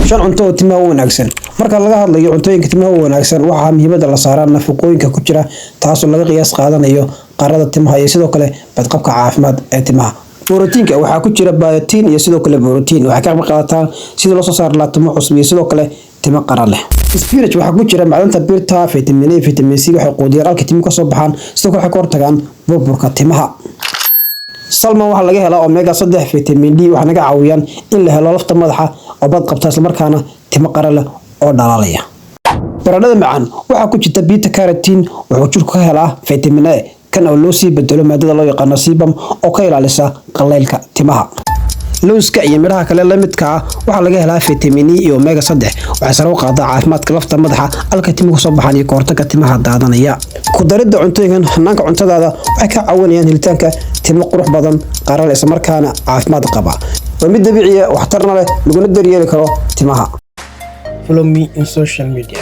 Shan cunto oo timaha u wanaagsan. Marka laga hadlayo cuntooyinka timaha u wanaagsan, waxaa muhiimada la saaraa nafaqooyinka ku jira, taasoo laga qiyaas qaadanayo qarada timaha iyo sidoo kale badqabka caafimaad ee timaha. Borotiinka: waxaa ku jira biotin iyo sidoo kale borotiin. Waxay ka qayb qaadataa sidii loo soo saari lahaa timo cusub iyo sidoo kale timo qara leh. Spinach: waxaa ku jira macdanta birta, vitamin A, vitamin C. Waxay quudiyaan halka timuhu kasoo baxaan, sidoo kale waxay ka hortagaan burburka timaha. Salmon: waxaa laga helaa omega 3, vitamin D, waxay naga caawiyaan in la helo lafta madaxa oo bad qabta, islamarkaana timo qara leh oo dhalaalaya. Baradhada macaan: waxaa ku jirta beta carotene. Wuxuu jirku ka helaa vitamin A, kan oo loo sii bedelo maadada loo yaqaano sebum oo ka ilaalisa qalaylka timaha. Lowska iyo midhaha kale la midka ah: waxaa laga helaa vitamin E iyo omega 3. Waxay sare u qaadaa caafimaadka lafta madaxa, halka timuhu kasoo baxaan, iyo kahortaga timaha daadanaya. Ku daridda cuntooyinkan hanaanka cuntadaada waxay ka caawinayaan helitaanka timo qurux badan, qaral, islamarkaana caafimaad qaba. Waa mid dabiiciya, waxtarna leh, laguna daryeeli karo timaha. Follow me in social media.